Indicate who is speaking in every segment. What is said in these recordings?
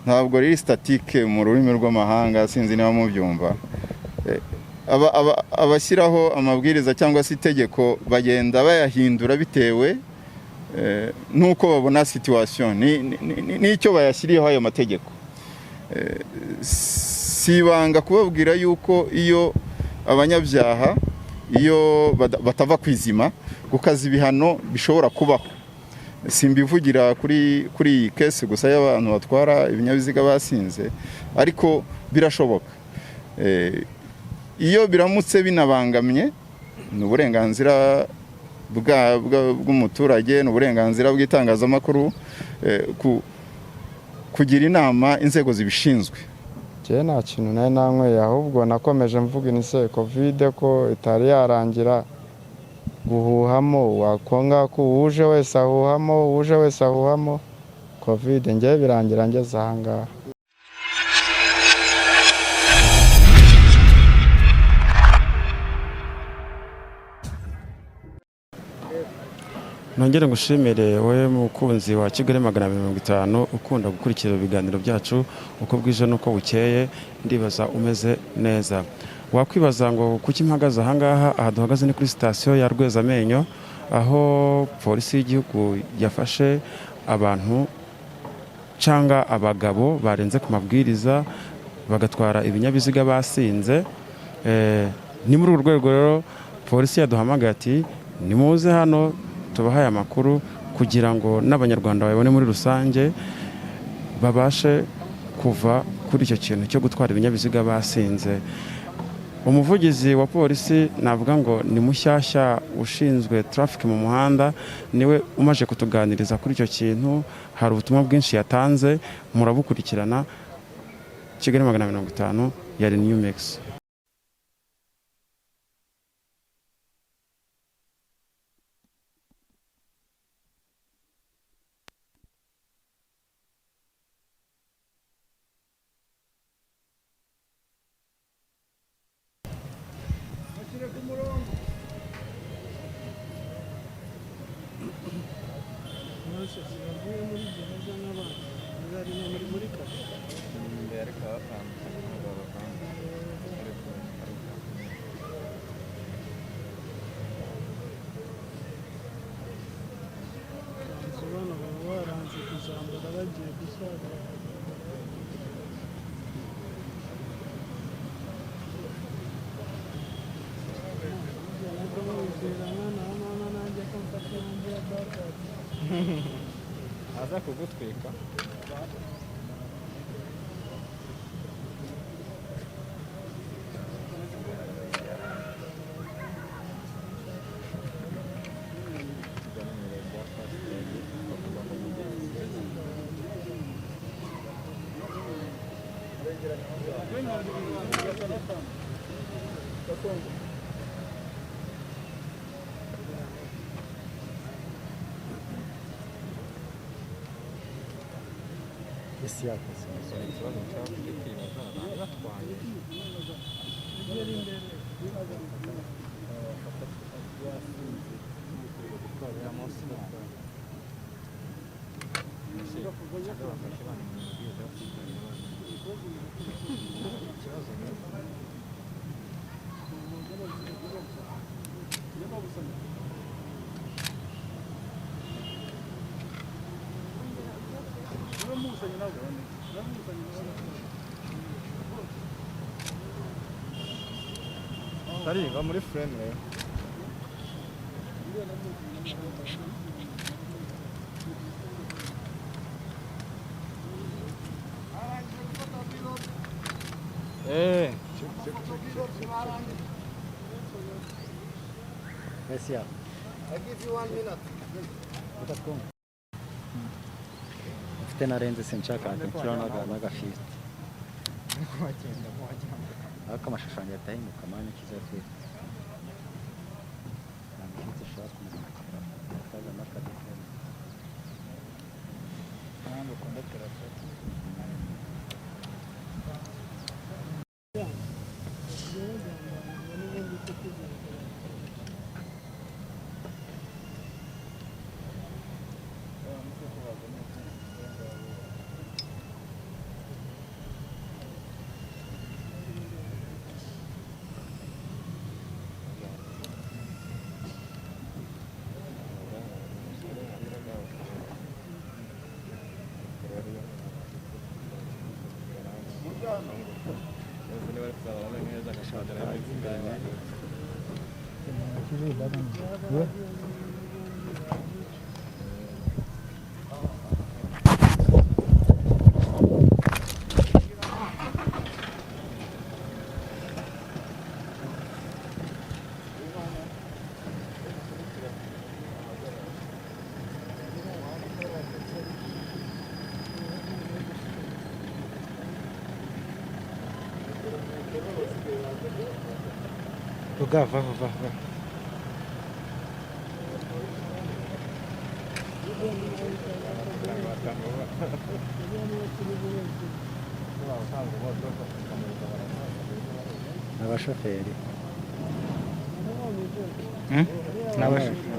Speaker 1: Ntabwo riri statique mu rurimi rw'amahanga, sinzi niba mubyumva. Abashyiraho amabwiriza cyangwa se itegeko bagenda bayahindura bitewe n'uko babona situation n'icyo bayashyiriyeho ayo mategeko. Si ibanga kubabwira yuko iyo abanyabyaha, iyo batava ku izima, gukaza ibihano bishobora kubaho. Simbivugira kuri iyi case gusa y'abantu batwara ibinyabiziga basinze, ariko birashoboka. Iyo biramutse binabangamye, ni uburenganzira bw'umuturage, ni uburenganzira bw'itangazamakuru kugira inama inzego zibishinzwe.
Speaker 2: Njyewe nta kintu nari nanyweye, ahubwo nakomeje mvuga inise COVID ko itari yarangira guhuhamo, wakonga ko uwuje wese ahuhamo, uwuje wese ahuhamo COVID. Njyewe birangira ngeze aha ngaha.
Speaker 3: Nongere ngushimire wowe mukunzi wa Kigali 250 ukunda gukurikira ibiganiro byacu uko bwije n'uko bukeye. Ndibaza umeze neza. Wakwibaza ngo kuki mpagaze ahangaha? Aha duhagaze ni kuri sitasiyo ya Rwezamenyo, aho polisi y'igihugu yafashe abantu cyangwa abagabo barenze ku mabwiriza bagatwara ibinyabiziga basinze. Ni muri uru rwego rero polisi yaduhamagaye ati: "Nimuze hano tubahaye amakuru kugira ngo n'Abanyarwanda babibone muri rusange, babashe kuva kuri icyo kintu cyo gutwara ibinyabiziga basinze." Umuvugizi wa polisi, navuga ngo ni mushyashya, ushinzwe traffic mu muhanda, niwe umaze kutuganiriza kuri icyo kintu. Hari ubutumwa bwinshi yatanze, murabukurikirana. Kigali 250 yari New Mix.
Speaker 4: Bavuye muri gereza n'abandi bari no muri kasho.
Speaker 5: Ariko batandukanye, ntabwo bavanze, ariko
Speaker 4: Ikanzu bano baba baranze kuzambara bagiye gusaza. Nako mwizera mwana wa mama, nanjye ko mfata yanjye ya backup.
Speaker 5: Aza kugutwika. Ikibazo nshaka kujya kwibaza, bari batwaye yasinze gutwarira munsi, cyangwa bafashe bana mu mabwiriza yo kwitwarira. Ikibazo ni
Speaker 2: Tariva muri frame rero.
Speaker 6: Mesia. Reka twumve. Mfite narenze, sinshaka nshyiraho n'agafiltre, ariko amashusho yanjye ahita ahinduka. Mani kizafite ntabwo filtre ishobora kumuhindukira atazamo akadeferi.
Speaker 5: Ntabwo ukunda telefone.
Speaker 4: N'ubundi kutuzakora.
Speaker 5: Ruga, va, va, va. Abashoferi. N'abashoferi.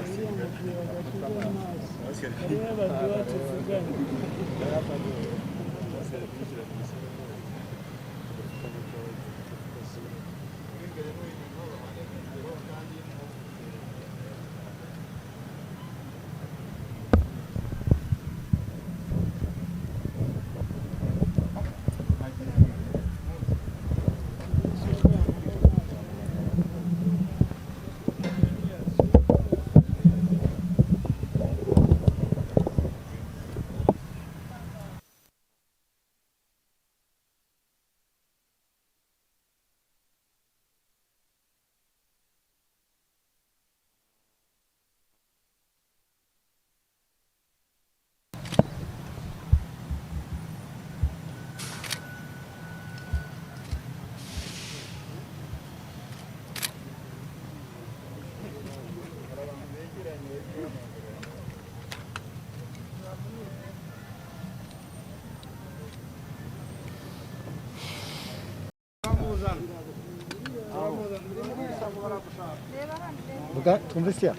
Speaker 5: Ruga, twumve siya.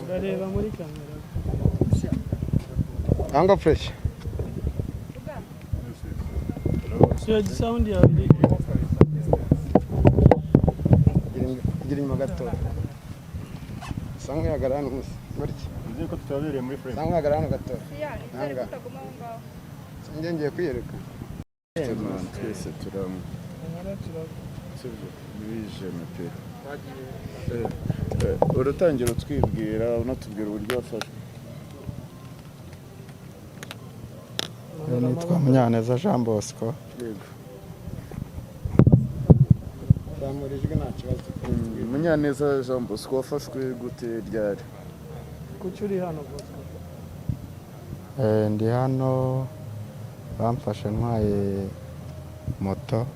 Speaker 4: Ndareba muri kamera.
Speaker 2: Anga fresh.
Speaker 4: Siyo sound yawe iri.
Speaker 2: Gira inyuma gato. Sa nk'uhagarara hano gusa. Gutya.
Speaker 6: Nzi ko tutabereye muri frame.
Speaker 2: Sa nk'uhagarara hano gato.
Speaker 7: Siya, nizere ko utaguma aho ngaho.
Speaker 2: Njye ngiye kwiyereka.
Speaker 1: Twese turamu ntibijeme pe. Uratangira utwibwira unatubwira uburyo wafashwe.
Speaker 2: Nitwa Munyaneza Jean Bosco.
Speaker 1: Yego.
Speaker 2: Zamura ijwi nta kibazo.
Speaker 1: Munyaneza Jean Bosco, wafashwe gute, ryari?
Speaker 4: Kuki uri hano, Bosco?
Speaker 2: Ndi hano bamfashe ntwaye moto,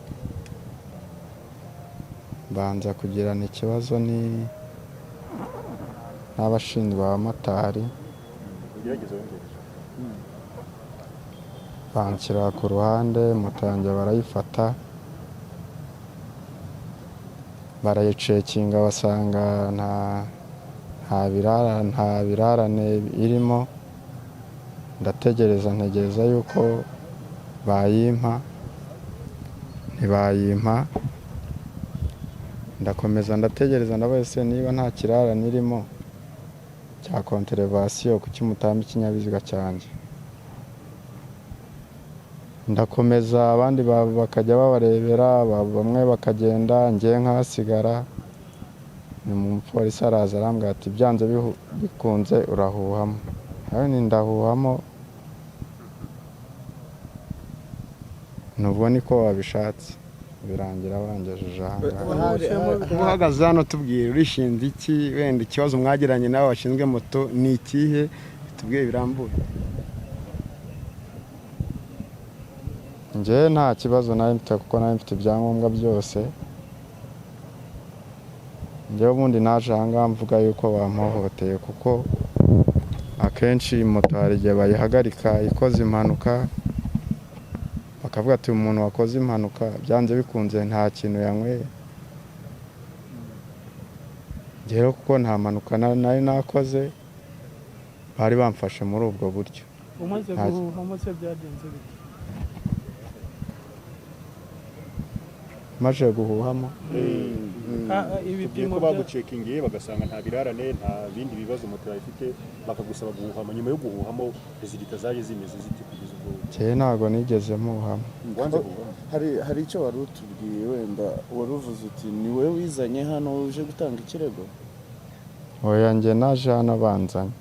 Speaker 2: mbanza kugirana ikibazo ni n'abashinzwe abamotari,
Speaker 6: Ugerageze wongere.
Speaker 2: banshyira ku ruhande, moto yanjye barayifata, barayicekinga, basanga nta birarane irimo. Ndategereza, ntegereza yuko bayimpa, ntibayimpa. Ndakomeza ndategereza, ndabaza se niba nta kirarane irimo cya contravention, kuki mutamba ikinyabiziga cyanjye? Ndakomeza, abandi bakajya babarebera, bamwe bakagenda, njye nkahasigara. Ni umupolisi araza arambwira ati byanze bikunze urahuhamo. Nawe nti ndahuhamo, nubwo niko wabishatse. Birangira bangejeje aha ngaha.
Speaker 8: Kuba uhagaze hano tubwire, urishinze iki? Wenda ikibazo mwagiranye n'abo bashinzwe moto ni ikihe? Tubwire birambuye.
Speaker 2: Njye nta kibazo nari mfite kuko nari mfite ibyangombwa byose. Njyewe ubundi naje aha ngaha mvuga yuko bampohoteye, kuko akenshi moto hari igihe bayihagarika ikoze impanuka, bakavuga ati umuntu wakoze impanuka byanze bikunze nta kintu yanyweye. Njyewe kuko nta mpanuka nari nakoze, bari bamfashe muri ubwo buryo.
Speaker 4: Umaze guhuhamo se byagenze bite?
Speaker 2: Maze guhuhamo.
Speaker 4: Ah,
Speaker 6: Tubwiye
Speaker 4: ibipimo
Speaker 6: ko
Speaker 4: bya
Speaker 6: bagucekingiye bagasanga nta birarane, nta bindi bibazo moto yawe ifite, bakagusaba guhuhama. Nyuma yo guhuhamo, résultat zaje zimeze zite kugeza ubwo?
Speaker 2: Njyewe ntabwo nigeze mpuhamo.
Speaker 6: Wanze guhuhamo?
Speaker 9: Hari icyo wari utubwiye, wenda wari uvuze uti ni wowe wizanye hano uje gutanga ikirego?
Speaker 2: Oya, njye naje hano banzanye.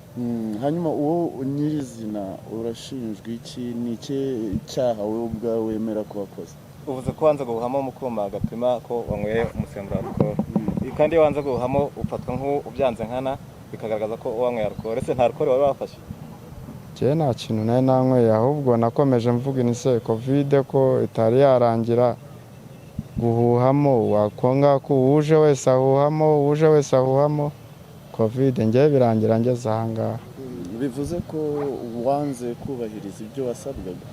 Speaker 9: Hanyuma uwo nyirizina urashinjwa iki? Ni iki cyaha wowe ubwawe wemera ko wakoze?
Speaker 10: Uvuze ko wanze guhuhamo mu kuma gapima ko wanyweye umusemburo wa alcool, kandi iyo wanze guhuhamo ufatwa nk'ubyanze nkana, bikagaragaza ko wanyweye alcool. Ese nta alcool wari wafashe?
Speaker 2: Njyewe nta kintu nari nanyweye, ahubwo nakomeje mvuga ni COVID ko itari yarangira, guhuhamo wako ngako, uje wese ahuhamo, uje wese ahuhamo COVID, njyewe birangira ngeze ahangaha.
Speaker 9: Bivuze ko wanze kubahiriza ibyo wasabwaga?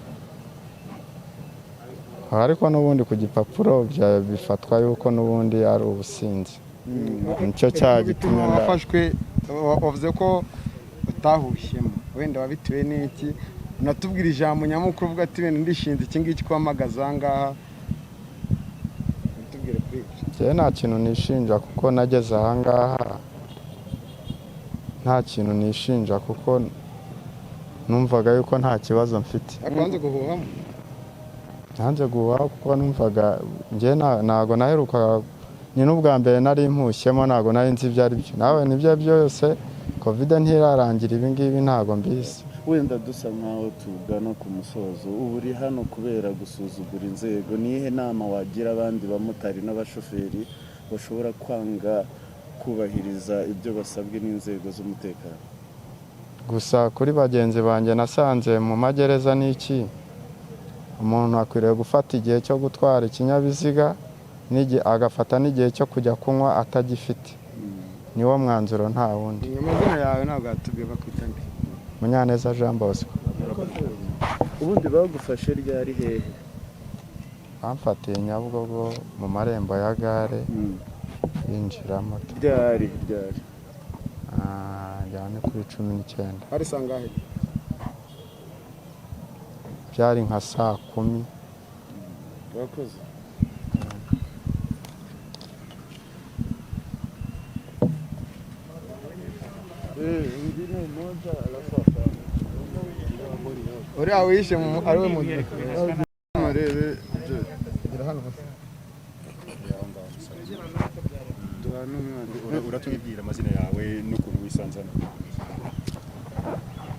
Speaker 2: Ariko n'ubundi ku gipapuro bifatwa yuko n'ubundi ari ubusinzi, nicyo cyaha gitumye
Speaker 8: Bituma wafashwe, wavuze ko utahushyemo, wenda wabitewe n'iki? Unatubwira ijambo nyamukuru uvuga ati wenda ndishinze iki ngiki ko wamagaze aha ngaha. Tubwire kuri ibyo.
Speaker 2: Njyewe nta kintu nishinja kuko nageze ahangaha nta kintu nishinja, kuko numvaga yuko nta kibazo mfite.
Speaker 8: Ariko wanze guhuhamo?
Speaker 2: Nanze guhuha kuko numvaga njye ntago naherukaga, ni n'ubwa mbere nari mpushyemo, ntago nari nzi ibyo ari byo. Nawe nibyo byose, COVID ntirarangira, ibi ngibi ntago mbizi.
Speaker 9: Wenda dusa nkaho tugana ku musozo, ubu uri hano kubera gusuzugura inzego. Ni iyihe nama wagira abandi bamotari n'abashoferi bashobora kwanga kubahiriza ibyo basabwe n'inzego z'umutekano?
Speaker 2: Gusa kuri bagenzi banjye nasanze mu magereza n'iki, umuntu akwiriye gufata igihe cyo gutwara ikinyabiziga agafata n'igihe cyo kujya kunywa atagifite. Niwo mwanzuro, nta wundi.
Speaker 8: Amazina yawe ntabwo yatubwiye, bakwita nde?
Speaker 2: Munyaneza Jean Bosco.
Speaker 9: Ubundi bagufashe ryari, hehe?
Speaker 2: Bamfatiye Nyabugogo mu marembo ya gare yinjiramo.
Speaker 9: Ryari, ryari?
Speaker 2: Ah, njyana ni kuri 19.
Speaker 8: Hari sangahe?
Speaker 2: Byari nka saa 10.
Speaker 9: Wakoze.
Speaker 8: Uriya wishe ari we muntu.
Speaker 9: Murebe.
Speaker 8: Gira hano hose.
Speaker 9: Duha n'umwana.
Speaker 6: Uratwibwira amazina yawe n'ukuntu wisanze hano.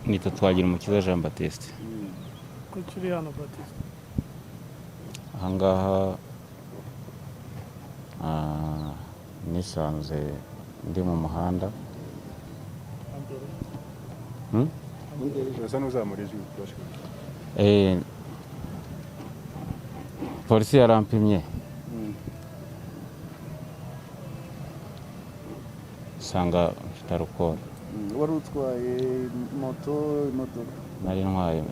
Speaker 11: Nitwa Twagirumukiza Jean Baptiste.
Speaker 4: Kuki uri hano, Batiste?
Speaker 11: Ahangaha nisanze ndi mu muhanda.
Speaker 6: Urasa n'uzamura ijwi tubashe kumva.
Speaker 11: Polisi yarampimye nsanga mfite alcool.
Speaker 9: Wari utwaye moto, imodoka?
Speaker 11: Nari ntwaye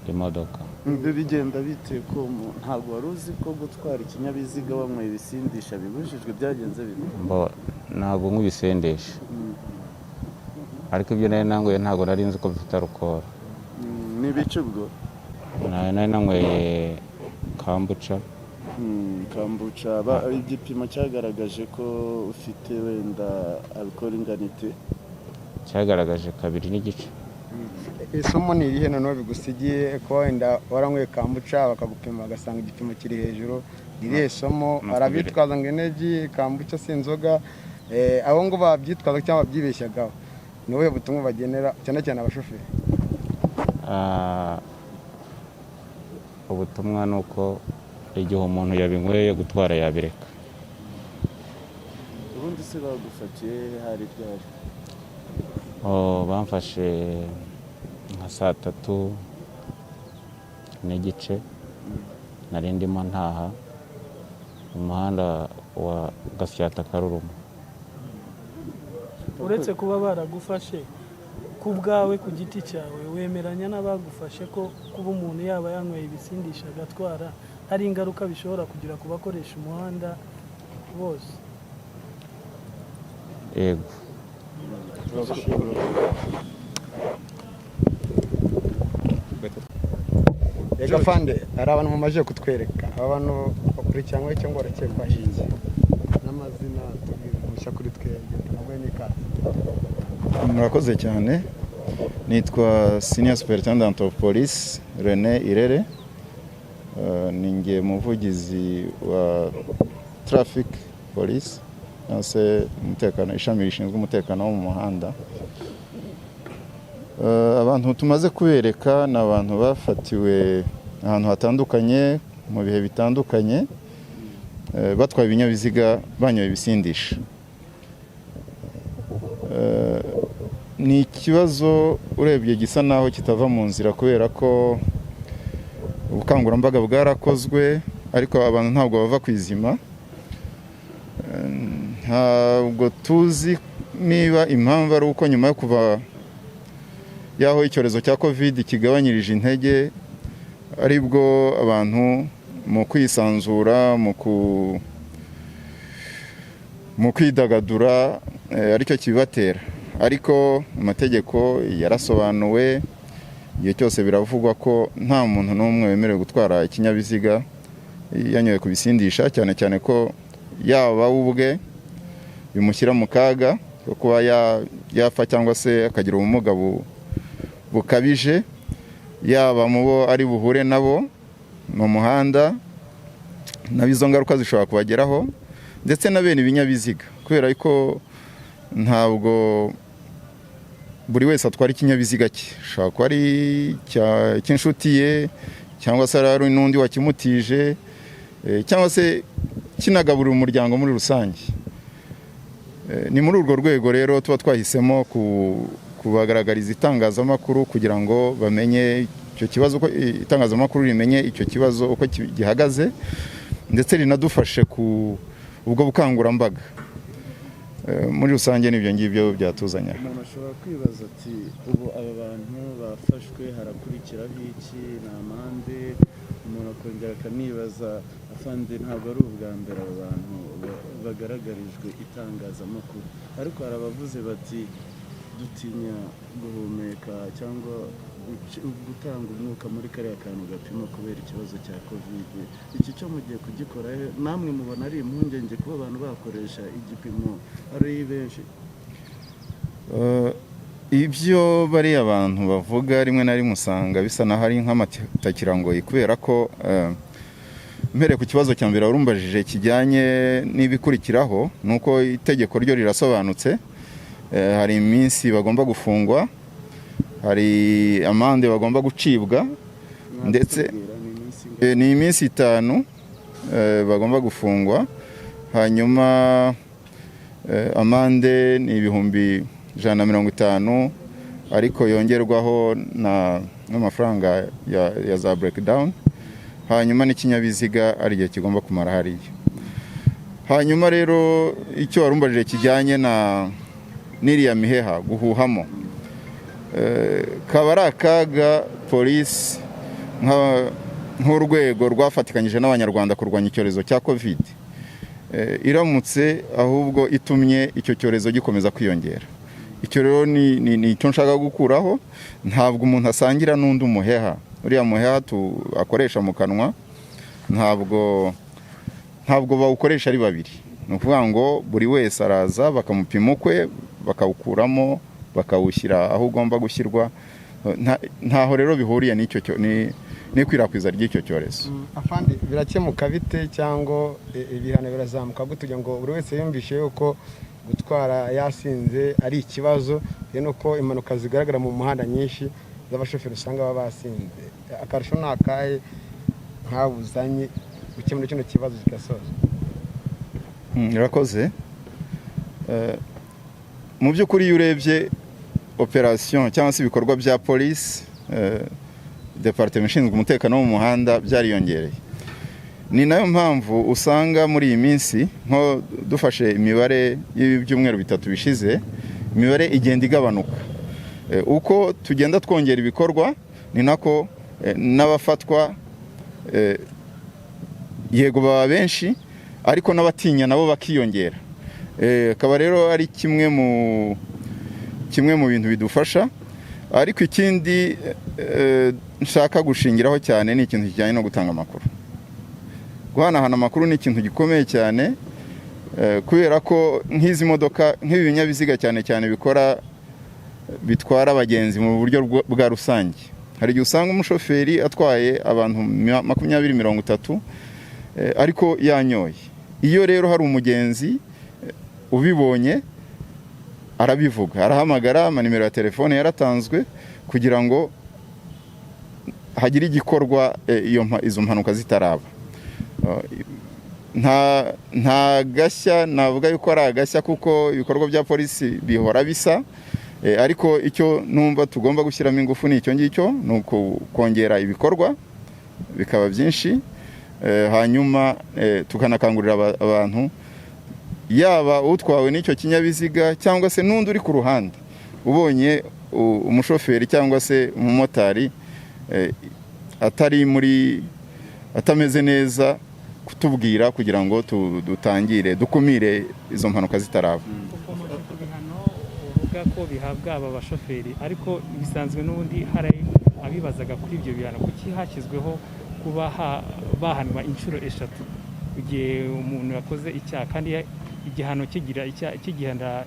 Speaker 11: imodoka.
Speaker 9: Ibyo bigenda bite ko ntabwo wari uzi ko gutwara ikinyabiziga wanyweye ibisindisha bibujijwe? Byagenze bite?
Speaker 11: Mbo ntabwo nywa ibisindisha, ariko ibyo nari nanyweye ntabwo nari nzi ko bifite alcool.
Speaker 9: Ni ibice ubwo?
Speaker 11: Nari nanyweye kombucha.
Speaker 9: Kombucha. Igipimo cyagaragaje ko ufite wenda alcool ingana ite?
Speaker 11: Cyagaragaje 2.5.
Speaker 8: Isomo ni irihe noneho bigusigiye kuba wenda waranyweye kombucha, bakagupima bagasanga igipimo kiri hejuru? Ni irihe somo?
Speaker 11: Ni
Speaker 8: Hari abitwaza ngo energy, kombucha si inzoga. Abo ngo babyitwaza cyangwa babyibeshyagaho, ni ubuhe butumwa bagenera, cyane cyane abashoferi?
Speaker 11: Ah, ubutumwa ni uko igihe umuntu yabinyweye gutwara yabireka.
Speaker 9: Ubundi se bagufatiye he, hari ryari?
Speaker 11: Oh, bamfashe nka saa 3:30, nari ndimo ntaha mu muhanda wa Gasyata Karuruma.
Speaker 4: Uretse kuba baragufashe, ku bwawe ku giti cyawe wemeranya n'abagufashe ko kuba umuntu yaba yanyweye ibisindisha agatwara hari ingaruka bishobora kugira ku bakoresha umuhanda bose?
Speaker 11: Yego.
Speaker 8: Reka fande, hari abantu mumaze kutwereka, aba bantu. Ukurikiranyweho cyangwa urakekwaho iki? N'amazina tubwire mushya kuri twebwe, tunaguhe n'ikaze.
Speaker 1: Murakoze cyane. Nitwa Senior Superintendent of Police René Irere. Ni nge muvugizi wa Traffic Police, cyangwa se umutekano, ishami rishinzwe umutekano wo mu muhanda. Abantu tumaze kubereka ni abantu bafatiwe ahantu hatandukanye mu bihe bitandukanye, batwaye ibinyabiziga banyoye ibisindisha. Ni ikibazo urebye gisa naho kitava mu nzira, kubera ko ubukangurambaga bwarakozwe ariko abantu ntabwo bava ku izima. Ntabwo tuzi niba impamvu ari uko nyuma yo kuva y'aho icyorezo cya Covid kigabanyirije intege, aribwo abantu mu kwisanzura, mu kwidagadura, aricyo kibibatera. Ariko amategeko yarasobanuwe, igihe cyose biravugwa ko nta muntu n'umwe wemerewe gutwara ikinyabiziga yanyoye ku bisindisha, cyane cyane ko yaba we ubwe bimushyira mu kaga ko kuba yapfa cyangwa se akagira ubumuga bukabije, yaba mu bo ari buhure nabo mu muhanda nabo izo ngaruka zishobora kubageraho, ndetse na bene ibinyabiziga, kubera ko ntabwo buri wese atwara ikinyabiziga cye. Ashobora kuba ari icy'inshuti ye, cyangwa se ari n'undi wakimutije, cyangwa se kinagaburira umuryango muri rusange. Ni muri urwo rwego rero tuba twahisemo kubagaragariza itangazamakuru kugira ngo bamenye icyo kibazo, uko itangazamakuru rimenye icyo kibazo uko gihagaze, ndetse rinadufashe ku ubwo bukangurambaga. Muri rusange n'ibyo ngibyo byatuzanye aha.
Speaker 9: Umuntu ashobora kwibaza ati: "Ubu aba bantu bafashwe, harakurikiraho iki? Ni amande?" Umuntu akongera akanibaza: "Afande, ntabwo ari ubwa mbere aba bantu bagaragarijwe itangazamakuru." Ariko hari abavuze bati: "Dutinya guhumeka cyangwa gutanga umwuka muri kariya kantu gapima kubera ikibazo cya Covid." Iki cyo mugiye kugikora he? Namwe mubona ari impungenge kuba abantu bakoresha igipimo ari benshi?
Speaker 1: Ibyo bariya abantu bavuga rimwe na rimwe usanga bisa naho ari nk'amatakirangoyi, kubera ko mpereye ku kibazo cya mbere warumbajije kijyanye n'ibikurikiraho, ni uko itegeko ryo rirasobanutse. Hari iminsi bagomba gufungwa, hari amande bagomba gucibwa, ndetse
Speaker 9: Mwatubwira ni iminsi ingahe?
Speaker 1: Ni iminsi 5 bagomba gufungwa, hanyuma amande ni 150,000, ariko yongerwaho n'amafaranga ya za breakdown, hanyuma n'ikinyabiziga ari igihe kigomba kumara hariya. Hanyuma rero icyo warumbajije kijyanye na n'iriya miheha guhuhamo, kaba ari akaga. Polisi nk'urwego rwafatikanyije n'Abanyarwanda kurwanya icyorezo cya Covid, iramutse ahubwo itumye icyo cyorezo gikomeza kwiyongera. Icyo rero ni icyo nshaka gukuraho. Ntabwo umuntu asangira n'undi umuheha. Uriya muheha akoresha mu kanwa ntabwo bawukoresha ari babiri. Ni ukuvuga ngo buri wese araza bakamupima ukwe, bakawukuramo, bakawushyira aho ugomba gushyirwa. Ntaho rero bihuriye n'icyo n'ikwirakwiza ry'icyo cyorezo.
Speaker 8: Afande, birakemuka bite, cyangwa ibihano birazamuka gute, kugira ngo buri wese yumvishe yuko gutwara yasinze ari ikibazo, bitewe nuko impanuka zigaragara mu muhanda nyinshi z'abashoferi usanga baba basinze? Akarusho ni akahe nk'abuzanye gukemura kino kibazo kigasoza?
Speaker 1: Urakoze. Mu by'ukuri iyo urebye operation cyangwa se ibikorwa bya polisi, département ishinzwe umutekano wo mu muhanda, byariyongereye. Ni nayo mpamvu usanga muri iyi minsi, nko dufashe imibare y'ibyumweru 3 bishize, imibare igenda igabanuka. Uko tugenda twongera ibikorwa ni nako n'abafatwa yego baba benshi, ariko n'abatinya nabo bakiyongera. Akaba rero ari kimwe mu bintu bidufasha. Ariko ikindi nshaka gushingiraho cyane ni ikintu kijyanye no gutanga amakuru. Guhanahana amakuru ni ikintu gikomeye cyane, kubera ko nk'izi modoka, nk'ibi binyabiziga cyane cyane bikora bitwara abagenzi mu buryo bwa rusange, hari igihe usanga umushoferi atwaye abantu 20, 30, ariko yanyoye. Iyo rero hari umugenzi ubibonye, arabivuga, arahamagara, amanimero ya telefone yaratanzwe kugira ngo hagire igikorwa izo mpanuka zitaraba. Nta gashya navuga yuko ari agashya, kuko ibikorwa bya polisi bihora bisa. Ariko icyo numva tugomba gushyiramo ingufu ni icyo ngicyo, ni kongera ibikorwa bikaba byinshi, hanyuma tukanakangurira abantu, yaba utwawe n'icyo kinyabiziga cyangwa se n'undi uri ku ruhande ubonye umushoferi cyangwa se umumotari atari muri atameze neza, kutubwira kugira ngo dutangire dukumire izo mpanuka zitaraba.
Speaker 12: Ukomeje ku bihano uvuga ko bihabwa aba bashoferi, ariko bisanzwe n'ubundi hari abibazaga kuri ibyo bihano, kuki hashyizweho kuba bahanwa inshuro eshatu igihe umuntu yakoze icyaha, kandi igihano kigira icyaha kigihana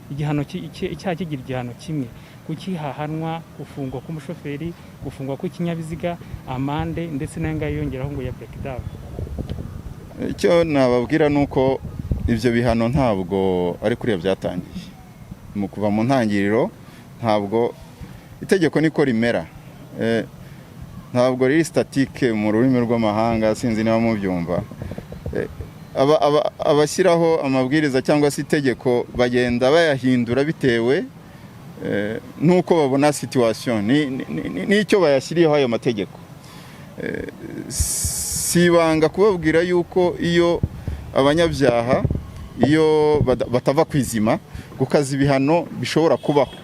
Speaker 12: igihano icyaha kigira igihano kimwe? Kuki hahanwa gufungwa k'umushoferi, gufungwa kw'ikinyabiziga, amande, ndetse n'ayo ngayo yongeraho ngo ya breakdown?
Speaker 1: Icyo nababwira ni uko ibyo bihano ntabwo ari kuriya byatangiye mu kuva mu ntangiriro. Ntabwo itegeko niko rimera. Ntabwo riri statique mu rurimi rw'amahanga, sinzi niba mubyumva. Abashyiraho amabwiriza cyangwa se itegeko bagenda bayahindura bitewe n'uko babona situation n'icyo bayashyiriyeho ayo mategeko. Si ibanga kubabwira yuko iyo abanyabyaha iyo batava ku izima, gukaza ibihano bishobora kubaho.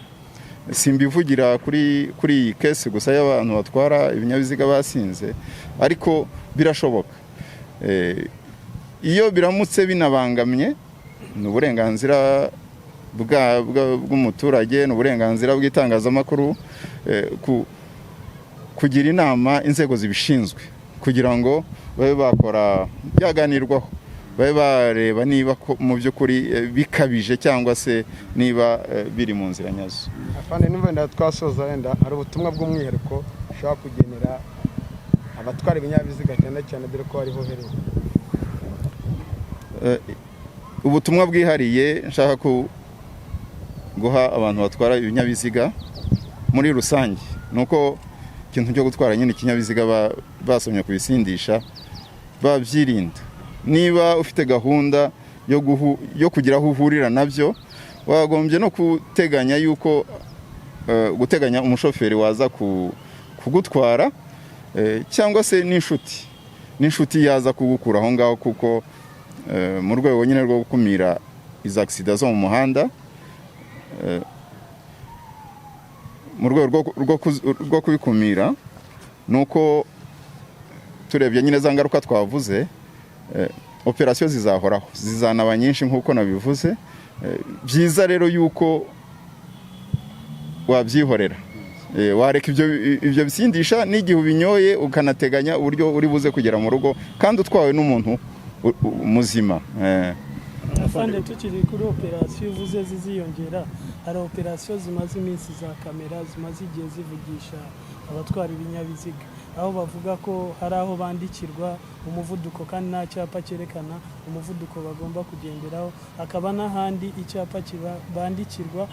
Speaker 1: Simbivugira kuri iyi case gusa y'abantu batwara ibinyabiziga basinze, ariko birashoboka. Iyo biramutse binabangamye, ni uburenganzira bw'umuturage, ni uburenganzira bw'itangazamakuru kugira inama inzego zibishinzwe kugira ngo babe bakora byaganirwaho, babe bareba niba ko mu by'ukuri bikabije cyangwa se niba biri mu nzira nyazo.
Speaker 8: Afande, nimba wenda twasoza, wenda hari ubutumwa bw'umwihariko ushobora kugenera abatwara ibinyabiziga cyane cyane, dore ko ariho uherereye?
Speaker 1: Ubutumwa bwihariye nshaka guha abantu batwara ibinyabiziga muri rusange ni uko ikintu cyo gutwara nyine ikinyabiziga basomye kubisindisha babyirinda. Niba ufite gahunda yo kugira aho uhurira nabyo, wagombye no guteganya yuko guteganya umushoferi waza kugutwara, cyangwa se n'inshuti yaza kugukura aho ngaho, kuko mu rwego nyine rwo gukumira izo accident zo mu muhanda, mu rwego rwo kubikumira, ni uko turebye nyine za ngaruka twavuze, operasiyo zizahoraho, zizanaba nyinshi nk'uko nabivuze. Byiza rero yuko wabyihorera, wareka ibyo bisindisha n'igihe ubinyoye, ukanateganya uburyo uri buze kugera mu rugo kandi utwawe n'umuntu muzima.
Speaker 4: Afande, tukiri kuri operasiyo uvuze ziziyongera, hari operasiyo zimaze iminsi za kamera zimaze igihe zivugisha abatwara ibinyabiziga, aho bavuga ko hari aho bandikirwa umuvuduko kandi nta cyapa cyerekana umuvuduko bagomba kugenderaho, hakaba n'ahandi icyapa bandikirwa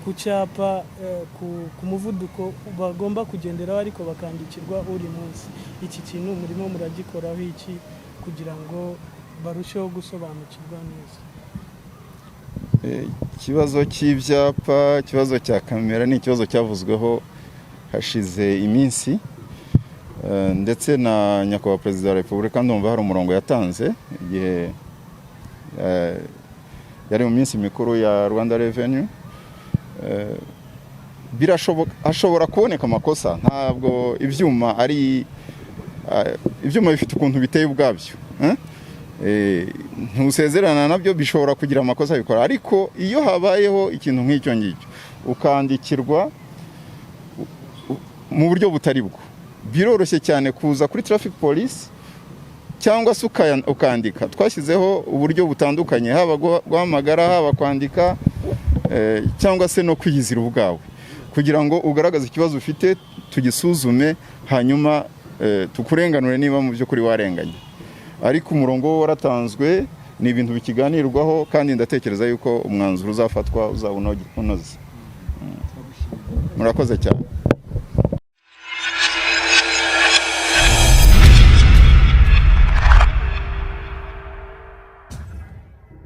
Speaker 4: ku cyapa ku muvuduko bagomba kugenderaho, ariko bakandikirwa uri munsi. Iki kintu murimo muragikoraho iki kugira ngo barusheho gusobanukirwa neza?
Speaker 1: Ikibazo cy'ibyapa, ikibazo cya kamera ni ikibazo cyavuzweho hashize iminsi. Ndetse na nyakubahwa Perezida wa Repubulika ndumva hari umurongo yatanze igihe yari mu minsi mikuru ya Rwanda Revenue. Birashoboka, hashobora kuboneka amakosa. Ntabwo ibyuma ari ibyuma bifite ukuntu biteye ubwabyo, eh? Ntusezerana nabyo, bishobora kugira amakosa bikora. Ariko iyo habayeho ikintu nk'icyo ngicyo, ukandikirwa mu buryo butari bwo, biroroshye cyane kuza kuri traffic police. Cyangwa se ukandika. Twashyizeho uburyo butandukanye, haba guhamagara, haba kwandika, cyangwa se no kwiyizira ubwawe, kugira ngo ugaragaze ikibazo ufite, tugisuzume, hanyuma tukurenganure niba mu by'ukuri warenganye. Ariko umurongo wo waratanzwe, ni ibintu bikiganirwaho, kandi ndatekereza yuko umwanzuro uzafatwa uzaba unoze. Murakoze cyane.